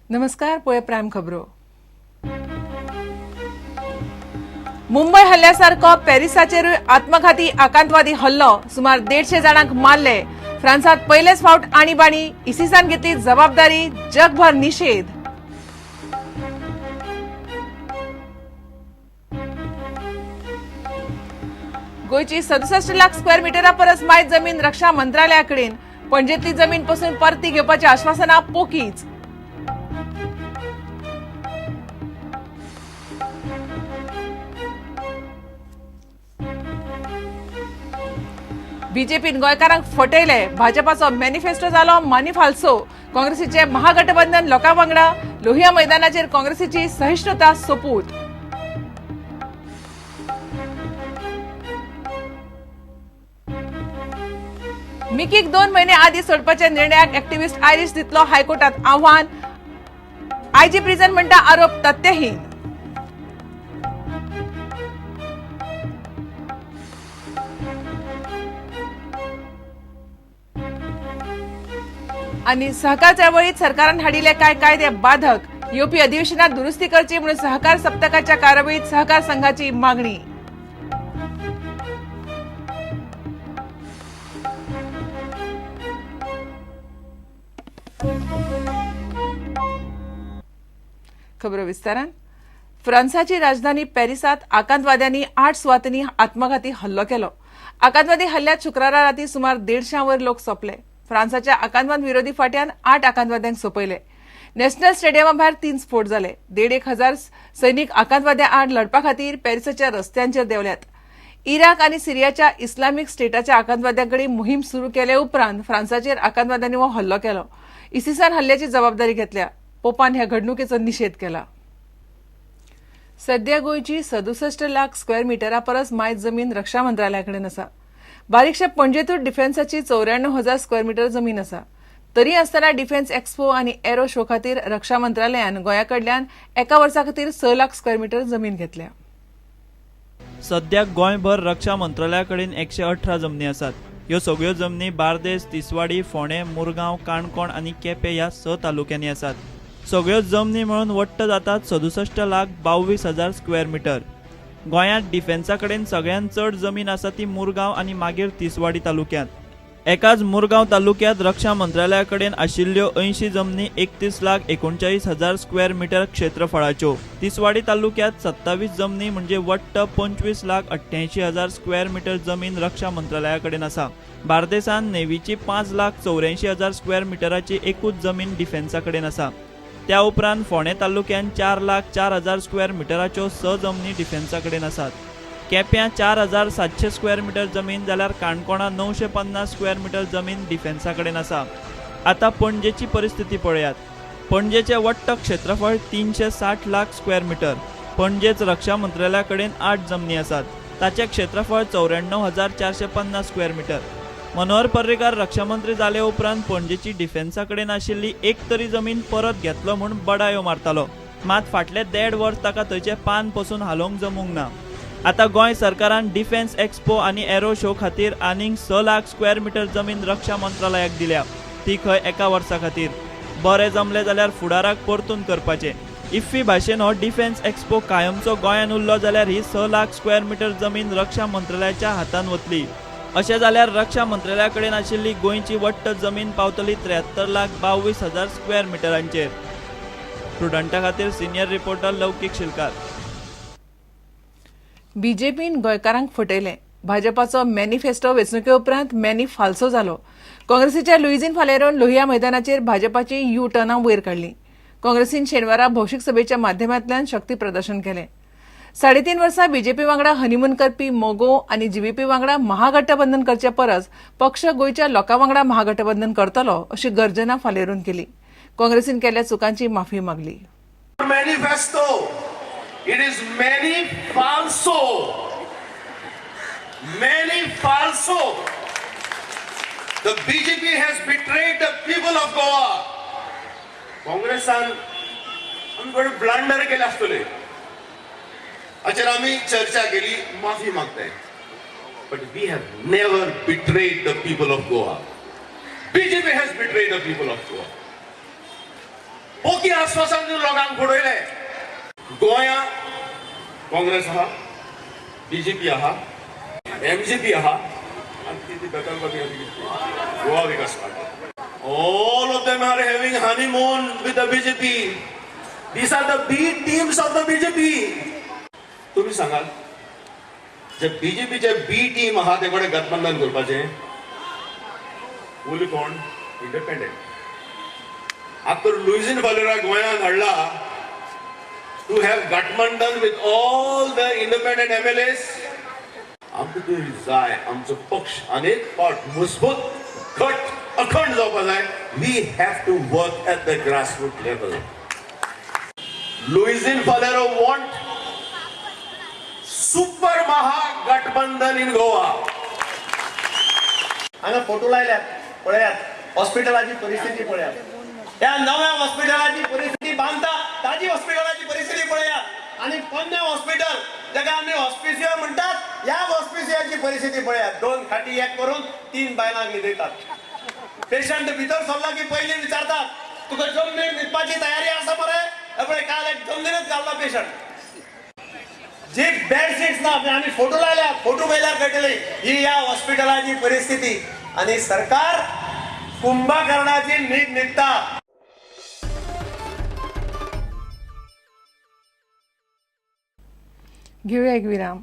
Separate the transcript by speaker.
Speaker 1: नमस्कार, पळय प्रायम खबरो. मुंबय हल्ल्यासारको पॅरिसाचेरूय आत्मघाती आकांतवादी हल्लो, सुमार 150 जाणांक मारले. फ्रांसात पयलेच फावट आणीबाणी, इसिसान घेतली जबाबदारी, जगभर निषेध. गोंयची 67 लाख स्क्वेअर मिटरा परस मायत जमीन रक्षा मंत्रालयाकडेन, पणजेतली जमीन पसून परती घेवपाची आश्वासना पोकीच. बीजेपीन गोंयकारांक फटयले, भाजपाचो मॅनिफेस्टो जालो मानी फाल्सो. काँग्रेसीचे महागठबंधन लोकां वांगडा, लोहिया मैदानाचेर काँग्रेसीची सहिष्णुता सोपूत. मिकीक 2 महिने आदी सोडपाच्या निर्णयाक एक्टिव्हिस्ट आयरिश दितलो हायकोर्टात आव्हान, आयजी प्रिझन म्हणटा आरोप तथ्यहीन. आनी सहकार चळवळीत सरकारान हाडिल्ले कांय कायदे बाधक, येवपी अधिवेशनात दुरुस्ती करची म्हणून सहकार सप्तकाच्या कार्यावळीत सहकार संघाची मागणी. खबरो विस्तारान. फ्रांसाची राजधानी पॅरिसात आकांतवाद्यांनी 8 सुवातांनी आत्मघाती हल्लो केलो. आकांतवादी हल्ल्यात शुक्रारा राती सुमार 150 वयर लोक सोंपले. फ्रांसाच्या आकांतवाद विरोधी फाट्यान 8 आकांतवाद्यांक सोंपयले. नॅशनल स्टेडियमा भायर 3 स्फोट जाले. 1,500 सैनिक आकांतवाद्यां आड लढपा खातीर पॅरिसाच्या रस्त्यांचेर देंवल्यात. इराक आनी सिरियाच्या इस्लामिक स्टेटाच्या आकांतवाद्यां कडेन मोहीम सुरू केले उपरांत फ्रांसाचेर आकांतवाद्यांनी हो हल्लो केलो. इसिसान हल्ल्याची जबाबदारी घेतल्या. पोपान ह्या घडणुकेचो निशेध केला. सध्या गोंयची 67 लाख स्क्वेअर मिटरा परस मायत जमीन रक्षा मंत्रालया कडेन आसा. बारीकशा पणजेतूच डिफेन्साची 94,000 स्क्वेअर मिटर जमीन आसा. तरी आसतना डिफेन्स एक्स्पो आनी एरो शो खातीर रक्षा मंत्रालयान गोंया कडल्यान एका वर्सा खातीर 6 लाख स्क्वेअर मिटर जमीन घेतल्या.
Speaker 2: सद्याक गोंयभर रक्षा मंत्रालया कडेन 118 जमनी आसात. ह्यो सगळ्यो जमनी बार्देस, तिसवाडी, फोंडें, मुरगांव, काणकोण आनी केपें ह्या 6 तालुक्यांनी आसात. सगळ्यो जमनी मेळून वट्ट जातात 67,22,000 स्क्वेअर मिटर. गोंयांत डिफेन्सा कडेन सगळ्यांत चड जमीन आसा ती मुरगांव आनी मागीर तिसवाडी तालुक्यांत. एकाच मुरगांव तालुक्यांत रक्षा मंत्रालया कडेन आशिल्ल्यो 80 जमनी 31,39,000 स्क्वेअर मिटर क्षेत्रफळाच्यो. तिसवाडी तालुक्यांत 27 जमनी म्हणजे वट्ट 25,88,000 स्क्वेअर मिटर जमीन रक्षा मंत्रालया कडेन आसा. बार्देसांत नेव्हीची 5,84,000 स्क्वेअर मिटराची एकूच जमीन डिफेन्सा कडेन आसा. त्या उपरांत फोंडें तालुक्यांत 4,04,000 स्क्वेअर मिटराच्यो 6 जमनी डिफेन्सा कडेन आसात. केप्यां 4,700 स्क्वेअर मिटर जमीन जाल्यार काणकोणा 950 स्क्वेअर मिटर जमीन डिफेन्सा कडेन आसा. आतां पणजेची परिस्थिती पळयात. पणजेचें वट्ट क्षेत्रफळ 360 लाख स्क्वेअर मिटर. पणजेच रक्षा मंत्रालया कडेन 8 जमनी आसात. ताचें क्षेत्रफळ 94,450 स्क्वेअर मिटर. मनोहर पर्रीकार रक्षामंत्री जाले उपरांत पणजेची डिफेन्सा कडेन आशिल्ली एक तरी जमीन परत घेतलो म्हूण बडायो मारतालो. मात फाटले 1.5 वर्स ताका थंयचें पान पसून हालोवंक जमूंक ना. आतां गोंय सरकारान डिफेन्स एक्स्पो आनी एरो शो खातीर आनीक 6 लाख स्क्वेअर मिटर जमीन रक्षा मंत्रालयाक दिल्या. ती खंय एका वर्सा खातीर. बरें जमलें जाल्यार फुडाराक परतून करपाचें. इफ्फी भाशेन हो डिफेन्स एक्स्पो कायमचो गोंयांत उरलो जाल्यार ही 6 लाख स्क्वेअर मिटर जमीन रक्षा मंत्रालयाच्या हातान वतली. अशें जाल्यार रक्षा मंत्रालया कडेन आशिल्ली गोंयची वट्ट जमीन पावतली 73,22,000 स्क्वेअर मिटरांचेर. प्रुडंटा खातीर सिनियर रिपोर्टर लौकीक शिलकार.
Speaker 1: बीजेपीन गोंयकारांक फटयलें. भाजपाचो मॅनिफेस्टो वेंचणुके उपरांत मॅनी फाल्सो जालो. काँग्रेसीच्या लुईझिन फालेरोन लोहिया मैदानाचेर भाजपाची you टर्नां वयर काडली. काँग्रेसीन शेनवारा भौशीक सभेच्या माध्यमांतल्यान शक्ती प्रदर्शन केलें. 3.5 वर्सां बीजेपी वांगडा हनिमून करपी मगो आनी जीव्हीपी वांगडा महागठबंधन करचे परस पक्ष गोंयच्या लोकां वांगडा महागठबंधन करतलो अशी गर्जना फालेरून केली. काँग्रेसीन केल्ल्या चुकांची माफी मागली.
Speaker 3: Manifesto. It is many falso. Many falso. The BJP has betrayed the people of Goa. काँग्रेसान आमी थोडे ब्लंडर केले आसतले, हाचेर आमी चर्चा केली, माफी मागताय. But we have never betrayed the people of Goa. BJP has betrayed the people of Goa. Poke आश्वासन दिवन लोकांक फुडयले. गोंया काँग्रेस आहा, बीजेपी आहा, एमजीपी आहा आनी ती बेतलबादी Goa Vikas party. All of them are having honeymoon with the BJP. These are the B teams of the BJP. तुम्ही सांगाल जे बीजेपीचे बी टीम आहा ते कडेन गठबंधन करपाचें. उरले कोण? इंडिपेंडंट. आतां लुईझीन फालेरा गोंयांत हाडला टू have गठबंधन with all the independent MLAs. आमकां ते जाय, आमचो पक्ष आनी एक फावट मजबूत घट अखंड जावपा जाय. We have to work at the grassroot level. Luizinho Faleiro want super Mahagathbandhan in Goa.
Speaker 4: हांगा फोटो लायल्यात पळयात, हॉस्पिटलाची परिस्थिती पळयात. ह्या नव्या हॉस्पिटलाची परिस्थिती बांदता ताजी हॉस्पिटलाची परिस्थिती पळयात आनी पोन्नें हॉस्पिटल जाका आमी हॉस्पिसियो म्हणटात ह्या हॉस्पिसियाची परिस्थिती पळयात. 2 खाटी एक करून 3 बायलांक न्हिदयतात. पेशंट भितर सरला की पयलीं विचारतात तुका जमनीर न्हिदपाची तयारी आसा मरे? पळय काल एक जमनीरच घाल्लो पेशंट. जी बेडशीट्स ना, आमी फोटो लायल्या, फोटो पळयल्यार कळटली ही ह्या हॉस्पिटलाची परिस्थिती. आनी सरकार कुंभकर्णाची न्हीद न्हिदता.
Speaker 1: घेऊया एक विराम.